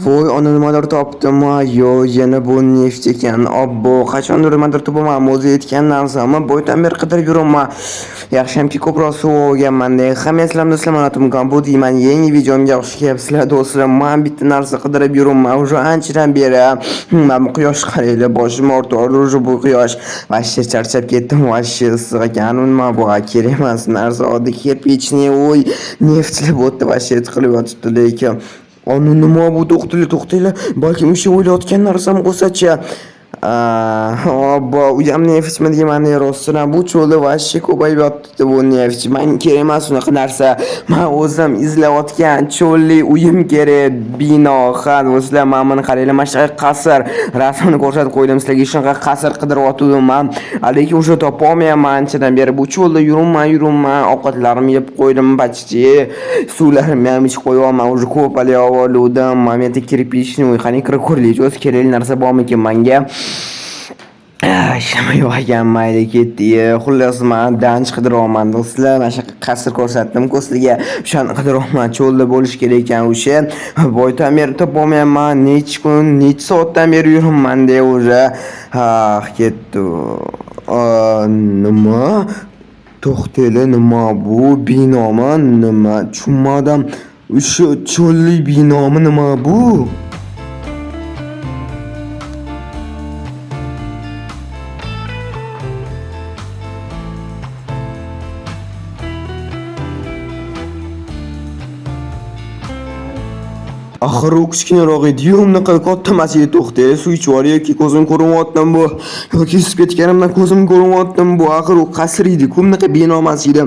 Voy, ona nimadir topdim. Yo, yana bu neft ekan. Obbo, qachondir nimadir topaman. O'zi aytgan narsamni boydan beri qidirib yuribman. Yaxshiyamki ko'proq suv olganman. Hamma do'stlar, mana Tumkan bu deyman. Yangi videomga xush kelibsizlar do'stlar. Men bitta narsa qidirib yuribman. Уже anchadan beri. Mana bu quyosh qaranglar, boshim og'ridi уже bu quyosh. Вообще charchab ketdim, вообще issiq ekan. Nima bu kerak emas narsa. Oddiy кирпичный uy, neftli bu yerda вообще tiqilib yotibdi lekin. Ani nima bu, to'xtanglar, to'xtanglar. Balkim o'sha o'ylayotgan narsam bo'lsa-chi. Obbo, u ham neftmi deyman, rostdan bu cho'lda вообще ko'payib yotibdi bu neft. Menga kerak emas unaqa narsa. Men o'zim izlayotgan cho'lli uyim kerak, bino. Ha, do'stlar, mana buni qaranglar, mana shunaqa qasr rasmini ko'rsatib qo'ydim sizlarga. Shunaqa qasr qidiryotgandim men. Lekin уже topolmayapman anchadan beri. Bu cho'lda yuribman, yuribman, ovqatlarimni yeb qo'ydim почти. Suvlarimni ham ichib qo'yyapman, уже ko'p haligi oluvdim. Mana bu yerda кирпичный uy, qani kirib ko'raylik, o'zi kerakli narsa bormikin menga? Ishlamay yo'q ekan, mayli ketdi. Xullas, man данж qidiryapman do'stlar. Mana shu qasr ko'rsatdim-ku sizlarga. O'shani qidiryapman. Cho'lda bo'lishi kerak ekan o'sha. Boydan beri topolmayapman. Necha kun, necha soatdan beri yuribman de уже. Ha, ketdi. Nima? To'xtanglar, nima bu? Binomi? Nima? Tushunmadim. O'sha cho'lli binomi nima bu? Axir u kichkinaroq edi-yu, unaqa katta emas edi. To'xtanglar, suv ichib yuboray yoki ko'zim ko'rmayaptimi bu? Yoki isib ketganimdan ko'zim ko'rmayaptimi bu? Axir u qasr edi-ku, unaqa bino emas edi.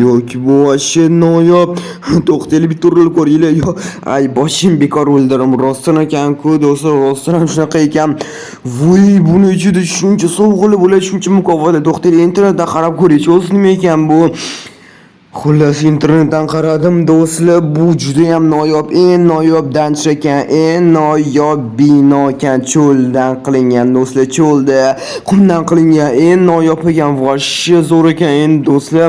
Yoki bu вообще noyob. To'xtanglar, bitta urilib ko'ringlar. Yo, ay, boshim bekor o'ldirim. Rostdan ekan-ku, do'stlar, rostdan ham shunaqa ekan. Voy, buni ichida shuncha sovg'alar bo'ladi, shuncha mukofotlar. To'xtanglar, internetdan qarab ko'raychi, o'zi nima ekan bu? Xullas, internetdan qaradim do'stlar, bu juda ham noyob, eng noyob данж ekan, eng noyob bino ekan, cho'ldan qilingan do'stlar, cho'lda qumdan qilingan eng noyob ekan, вообще zo'r ekan endi do'stlar.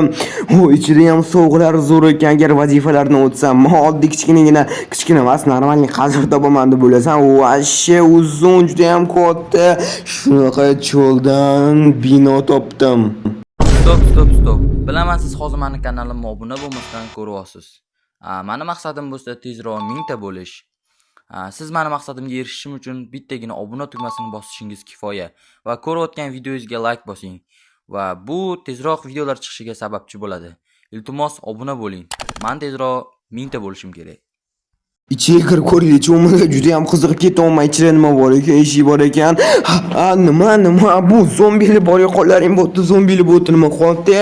U ichida ham sovg'alar zo'r ekan, agar vazifalarni o'tsam, men oddiy kichkinagina, kichkina emas, нормальный qasr topaman deb o'ylasam, вообще uzun, juda ham katta shunaqa cho'ldan bino topdim. Стоп, стоп, стоп. Bilaman, siz hozir mani kanalimga obuna bo'lmasdan ko'ryapsiz. Mani maqsadim bo'lsa tezroq 1000 ta bo'lish. Siz mani maqsadimga erishishim uchun bittagina obuna tugmasini bosishingiz kifoya va ko'rayotgan videongizga like bosing va bu tezroq videolar chiqishiga sababchi bo'ladi. Iltimos, obuna bo'ling. Men tezroq 1000 ta bo'lishim kerak. Ichiga kirib ko'raylikchi, umuman juda ham qiziqib ketyapman. Ichida nima bor ekan, eshik bor ekan. Ha, nima, nima bu? Zombilar bor, qo'llaring bo'tdi, zombilar bo'tdi, nima qilyapti?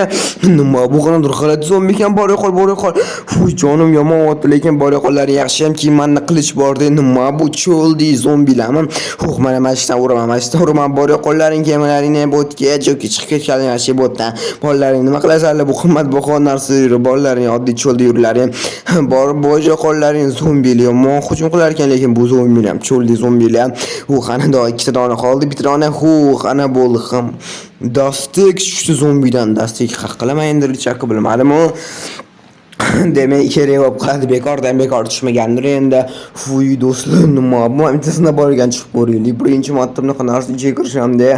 Nima bu, qanaqadir g'alati zombi ekan, bor qo'l, bor qo'l. Fuy, jonim yomon o'tdi, lekin bor qo'llaring yaxshiyamki menda qilich bor-da. Nima bu, cho'ldi zombilarmi? Huh, mana shu yerdan uraman, mana shu yerdan uraman, bor qo'llaring kemalaringni bo'tga, yoki chiqib ketganing yaxshi bo'tdan. Bolalaring nima qilasanlar bu qimmatbaho narsa yurib, bolalaring oddiy cho'lda yurlaring. Bor boja qo'llaring zombilar yomon hujum qilar ekan, lekin bu zombilar ham cho'lli zombilar. U qanida ikkita dona qoldi, bitta dona, hu, qana bo'ldi ham. Dastak tushdi zombidan, dastak haq qilaman endi richakni bilmadim u. Demak, kerak bo'lib qoladi, bekordan bekor tushmagandir endi. Fuy, do'stlar, nima bu? Bittasini bor ekan, chiqib ko'raylik. Birinchi marta bunaqa narsa ichiga kirishamda,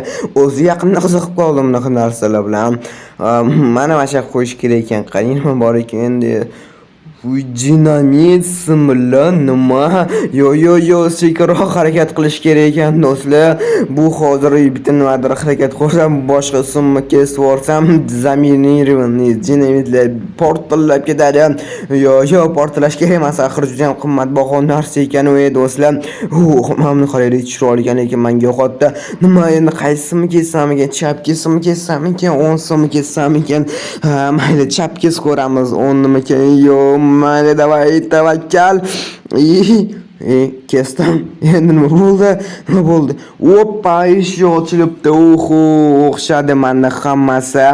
o'zi yaqinda qiziqib qoldim bunaqa narsalar bilan. Mana shu yoqqa qo'yish kerak ekan. Qarang, nima bor ekan endi. Fuy, dinamit simlar nima? Yo, yo, yo, sekinroq harakat qilish kerak ekan do'stlar. Bu hozir bitta nimadir harakat qilsam, boshqa simni kesib yuborsam, заминированный dinamitlar portlab ketadi. Yo, yo, portlash kerak emas, axir juda ham qimmatbaho narsa ekan u do'stlar. Mana buni qaraylik, chiroyli ekan, lekin menga yoqyapti. Nima endi, qaysi kessam ekan? Chap kesimni kessam ekan, o'ng simni kessam ekan? Ha, mayli, chap kesib ko'ramiz, o'ngdimikan? Yo, mayli, давай, tavakkal. Kesdim. Endi nima bo'ldi? Nima bo'ldi? Oppa, eshik ochilibdi. Oho, o'xshadi menda hammasi.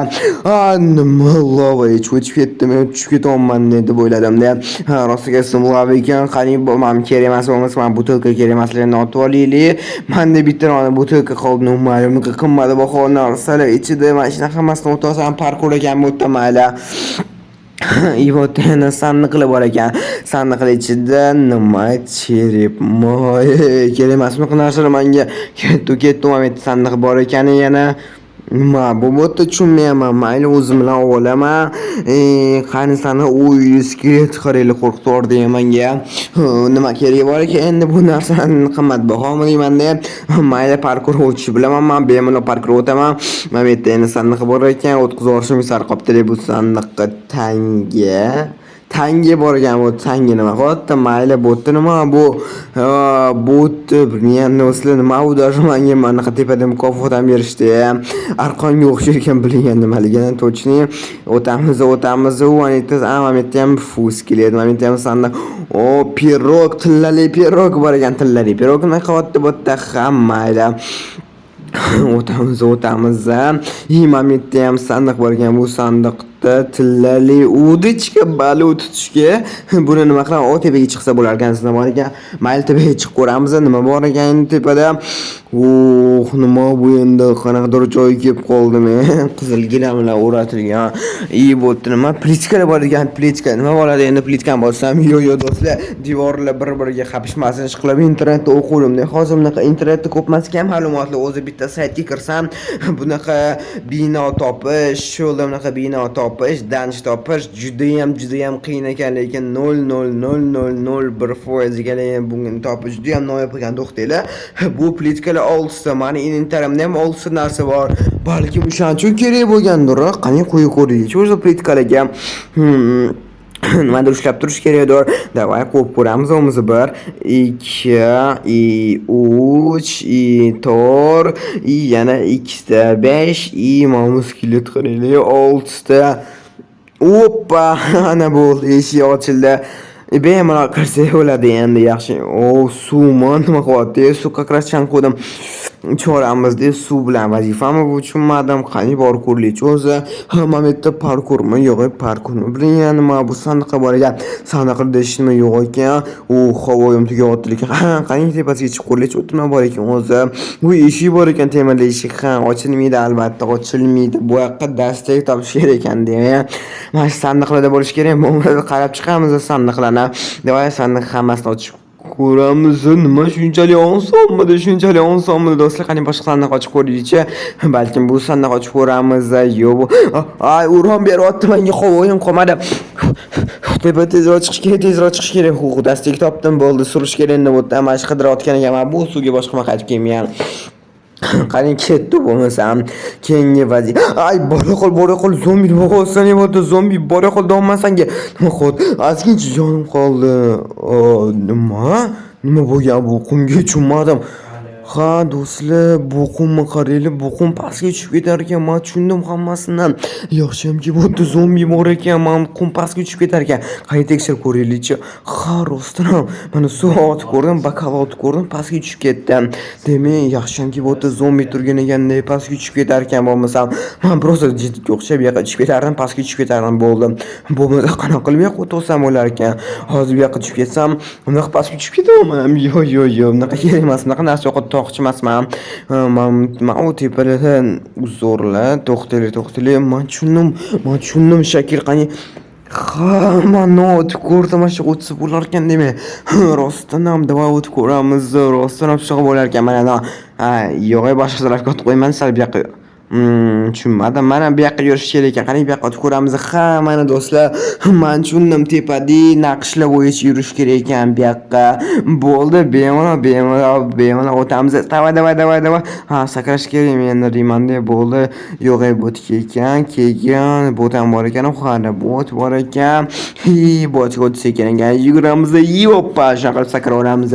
Ha, nima lava o'tib ketdim, men tushib ketyapman deb o'yladim-da. Ha, rost kesdim, lava ekan. Qani, bu men kerak emas, bo'lmasa men butilka kerak emasligini otib olaylik. Menda bitta dona butilka qoldi. Mayli, bunaqa qimmatbaho narsalar ichida mana shunaqa hammasini o'tasan, parkur ekan bu yerda, mayli. Вот yana sandiqlar bor ekan. Sandiqlar ichida nima череп mi? Kerak emas bunaqa narsalar menga. Ketdi, ketdi, mana bu yerda sandiq bor ekan yana. Nima bu? Bu yerda tushunmayapman. Mayli, o'zim bilan olaman. Qani sandiq? Uy, skelet, qaranglar, qo'rqitib menga. Nima keragi bor ekan endi bu narsani, qimmatbahomi deymanda. Mayli, parkur o'tishni bilaman man, bemalol parkur o'taman. Mana bu yerda yana sandiq bor ekan, o'tkazib yuborishim sal qolibdi bu sandiqqa tanga. Tanga bor ekan, bu tanga nima qilyapti? Mayli, bu yerda nima bu? Bu yerda bilmayman do'stlar, nima bu, даже menga manaqa tepada mukofot ham berishdi. Arqonga o'xshar ekan, bilgan nimaligini точно. O'tamiz, o'tamiz. U mana yerda, mana bu yerda ham skelet, mana bu yerda ham sandiq. O, pirog, tillali pirog bor ekan, tillali pirog nima qilyapti bu yerda? Ha, mayli. O'tamiz, o'tamiz. И mana bu yerda ham sandiq bor ekan. Bu sandiqda tillali удочка, baliq tutishga. Buni nima qilaman? O, tepaga chiqsa bo'lar ekan, nima bor ekan? Mayli, tepaga chiqib ko'ramiz, nima bor ekan endi tepada. Oh, nima bu endi? Qanaqadir joyga kelib qoldim. Qizil gilamlar o'ratilgan. И bu yerda nima? Plitkalar bor ekan, plitka. Nima bo'ladi endi plitkani bossam? Yo'q, yo'q, do'stlar, devorlar bir-biriga qapishmasin. Ishqilib internetda o'quvdim. Hozir bunaqa internetda ko'p emas ekan ma'lumotlar. O'zi bitta saytga kirsam, bunaqa bino topish, yo'lda bunaqa bino topish, данж topish judayam, judayam qiyin ekan, lekin 0,00001% ekan, buni topish judayam noyob ekan, to'xtanglar. Bu plitkalar oltita, mani inventarimda ham oltita narsa bor. Balkim o'shaning uchun kerak bo'lgandir. Qani, qo'yib ko'raylik o'zi plitkalarga. Nimadir ushlab turish kerakdir. Давай qo'yib ko'ramiz o'zimizni. 1, 2, и 3, и 4, и yana ikkita, 5, и mana skelet, qaranglar, oltita. Oppa, ana bo'ldi, eshik ochildi. Bemalol kirsak bo'ladi endi, yaxshi. O, suvmi? Nima qilyapti? Suv как раз chanqovdim. Ichaveramiz, suv bilan vazifami bu, tushunmadim. Qani, borib ko'raylikchi o'zi. Ha, mana bu yerda parkurmi? Yo'q, parkurmi? Bilmadim, nima bu, sandiqqa bor ekan. Sandiqda hech nima yo'q ekan. U havoyim tugayapti lekin. Ha, qani, tepasiga chiqib ko'raylikchi, u nima bor ekan o'zi. Bu eshik bor ekan, temirli eshik. Ha, ochilmaydi albatta, ochilmaydi. Bu yoqqa dastak topish kerak ekan demak. Mana shu sandiqlarda bo'lishi kerak. Bo'lmasa qarab chiqamiz sandiqlarni. Давай sandiq hammasini ochib ko'ramiz. Nima, shunchalik osonmidi? Shunchalik osonmidi do'stlar? Qani, boshqa sandiq ochib ko'raylikchi. Balkim bu sandiq ochib ko'ramiz. Yo'q, bu ay, uron beryapti menga, havoyim qolmadi. Tepa tezroq chiqish kerak, tezroq chiqish kerak. Hu, dastak topdim, bo'ldi, surish kerak endi bu yerdan. Mana shu qidirayotgan ekanman. Bu suvga boshqa qaytib kelmayman. Qani, ketdi bo'lmasam. Keyingi vazifa. Ay, bora qol, bora qol, zombi nima qilyapsan? Deyapti, zombi, bora qol, deyapman sanga. Nima qilyapti? Ozgincha jonim qoldi. Nima? Nima bo'lgan bu qumga, tushunmadim. Ha, do'stlar, bu qumni qaranglar, bu qum pastga tushib ketar ekan. Men tushundim hammasini. Yaxshiyamki, bu yerda zombi bor ekan, man qum pastga tushib ketar ekan. Qani, tekshirib ko'raylikchi. Ha, rostdan ham mana suv otib ko'rdim, bokal otib ko'rdim, pastga tushib ketdi. Demak, yaxshiyamki, bu yerda zombi turgan ekanda, pastga tushib ketar ekan, bo'lmasam man просто jidga o'xshab bu yoqqa tushib ketardim, pastga tushib ketardim, bo'ldi. Bo'lmasa qanaqa qilib bu yoqqa o'tolsam bo'lar ekan. Hozir bu yoqqa tushib ketsam, bunaqa pastga tushib ketaman. Yo'q, yo'q, yo'q, bunaqa kerak emas, bunaqa narsa yo'qotmoqchi emasman. Man u tepalardan zo'rlar, to'xtanglar, to'xtanglar, man tushundim, man tushundim shakl, qani. Ha, man o'tib ko'rdim, mana shu o'tsa bo'lar ekan demak. Rostdan ham, давай o'tib ko'ramiz, rostdan ham shunaqa bo'lar ekan mana. Ha, yo'q, boshqa tarafga o'tib qo'yman, sal bu yoqqa. Tushunmadim. Mana bu yoqqa yurish kerak ekan. Qani, bu yoqqa o'tib ko'ramiz. Ha, mana do'stlar, man tushundim, tepada naqshlar bo'yicha yurish kerak ekan bu yoqqa. Bo'ldi, bemalol, bemalol, bemalol o'tamiz. Давай, давай, давай, давай. Ha, sakrash kerak endi deymanda, bo'ldi. Yo'q, bot ekan, keyin bot ham bor ekan, hali bot bor ekan. Hi, botga o'tsa ekan, yuguramiz. Yoppa, shunaqa qilib sakraveramiz.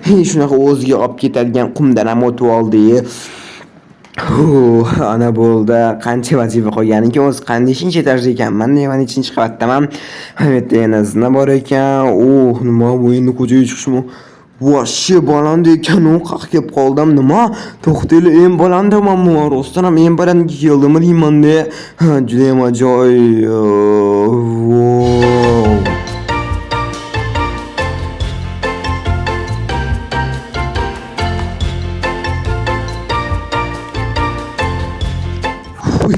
Hi, shunaqa o'ziga olib ketadigan qumdan ham o'tib oldik. Ana bo'ldi. Qancha vazifa qolgan ekan o'zi, nechinchi etajda ekanman? Nima, nechinchi qavatdaman? Bu yerda yana zina bor ekan. Oh, nima bu endi, ko'chaga chiqishmi? Вообще baland ekan, u qayerga kelib qoldim? Nima? To'xtanglar, eng balandamanmi? Rostdan ham eng balandga keldimmi deymanda. Judayam ajoyib. Wow.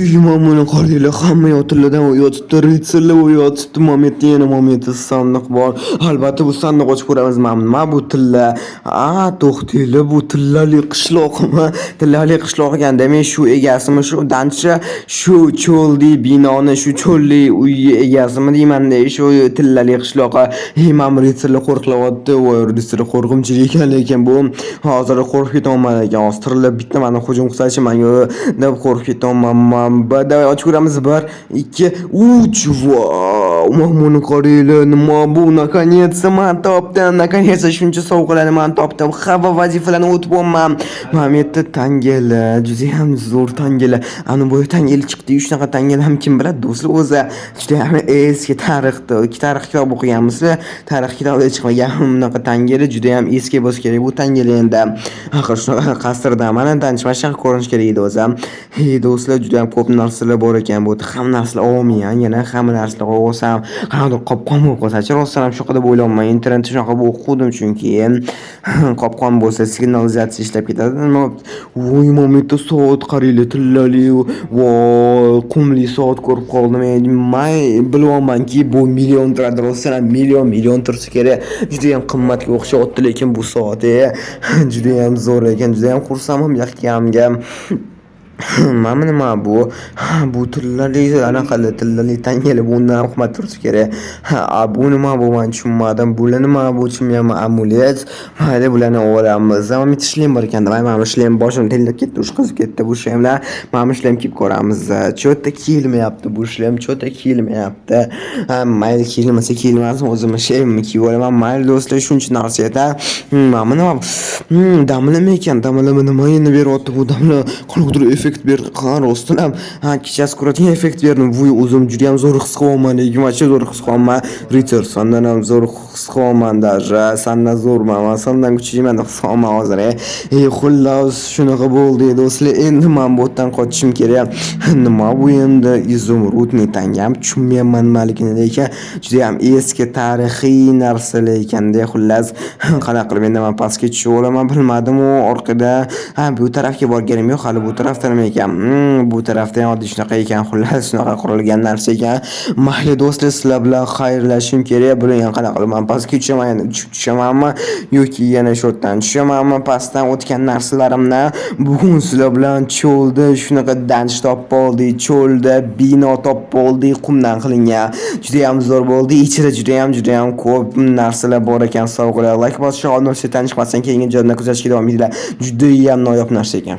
Buni qaranglar, hamma yotillardan yotibdi, ritsarlar yotibdi. Momentda yana momentda sandiq bor. Albatta, bu sandiq ochib ko'ramiz. Mana nima bu, tilla? A, to'xtanglar, bu tillali qishloqmi? Tillali qishloq ekan. Demak, shu egasimi, shu данж, shu cho'lli binoni, shu cho'lli uyni egasimi deyman-da, shu tillali qishloqqa. Ey, mana bu ritsarlar qo'riqlayapti. Voy, ritsarlar qo'rqinchli ekan, lekin bu hozir qo'rqib ketyapman ekan. Hozir tirilib bitta mani hujum qilsachi manga deb qo'rqib ketyapman. Man давай ochib ko'ramiz. 1, 2, 3. Vau! Mana buni qaranglar, nima bu? Наконец-то man topdim. Наконец-то shuncha sovg'alarni man topdim. Hamma vazifalarni o'tib. Mana bu yerda tangalar, judayam zo'r tangalar. Ana bu tangali chiqdi. Shunaqa tangalar ham kim biladi, do'stlar, o'zi. Judayam eski tarixda, tarix kitob o'qiganmisizlar? Tarix kitobida chiqmagan bunaqa tangalar judayam eski bo'lsa kerak bu tangalar endi. Axir shunaqa qasrda mana данж mana shunaqa ko'rinishi kerak edi o'zi. Hey do'stlar, judayam ko'p narsalar bor ekan bu yerda. Hamma narsalar olmayman, yana hamma narsalar olsam, qanaqadir qopqon bo'lib qolsa-chi, rostdan ham shunaqa deb o'ylayapman. Internetda shunaqa o'qidim chunki. Qopqon bo'lsa, signalizatsiya ishlab ketadi. Nima? Voy, mana bu yerda soat qaranglar, tillali, voy, qumli soat ko'rib qoldim. Man bilyapmanki, bu million turadi, rostdan ham million, million tursa kerak. Judayam qimmatga o'xshayapti lekin bu soat, judayam zo'r ekan, judayam xursandman bu yoqqa kelganimga. Mana nima bu? Ha, bu tillali anaqalar, tillali tangalar, bundan ham qimmat tursa kerak. Ha, a bu nima bu, man tushunmadim. Bular nima bu, tushunmayapman. Amulet. Mayli, bularni olamiz. Mana bitta шлем bor ekan. Давай, mana bu шлем boshim terlab ketdi, ush qizib ketdi bu шлем lar. Mana bu шлем kiyib ko'ramiz. Чё-то kiyilmayapti bu шлем, чё-то kiyilmayapti. Ha, mayli, kiyilmasa kiyilmasin, o'zimni шлем imni kiyib olaman. Mayli do'stlar, shuncha narsa yetar. Mana bu nima? Damlama ekan. Damlama nima endi beryapti bu damla? Qanaqadir effekt berdi. Ha, rostdan ham, ha, kechasi ko'radigan effekt berdi. Vuy, o'zim juda ham zo'r his qilyapman, lekin вообще zo'r his qilyapman. Ritsar, sandan ham zo'r his qilyapman даже. Sandan zo'rman, man sandan kuchliman deb his qilyapman hozir. Ey, xullas, shunaqa bo'ldi do'stlar. Endi man bu yerdan qochishim kerak. Nima bu endi? Изумрудный tangam, tushunmayapman nimaligini, lekin juda ham eski tarixiy narsalar ekanda, xullas. Qanaqa qilib endi man pastga tushib olaman, bilmadim u orqada. Ha, bu tarafga borganim yo'q hali, bu tarafda nima ekan? Bu tarafda ham oddiy shunaqa ekan, xullas, shunaqa qurilgan narsa ekan. Mayli do'stlar, sizlar bilan xayrlashishim kerak. Buni qanaqa qilib man pastga tushaman endi, uchib tushamanmi yoki yana shu yerdan tushamanmi pastdan o'tgan narsalarimdan? Bugun sizlar bilan cho'lda shunaqa данж topib oldik, cho'lda bino topib oldik, qumdan qilingan. Judayam zo'r bo'ldi. Ichida judayam, judayam ko'p narsalar bor ekan, sovg'alar. Like bosishni, obuna chiqmasdan keyingi joydan kuzatishga davom etinglar. Judayam noyob narsa ekan.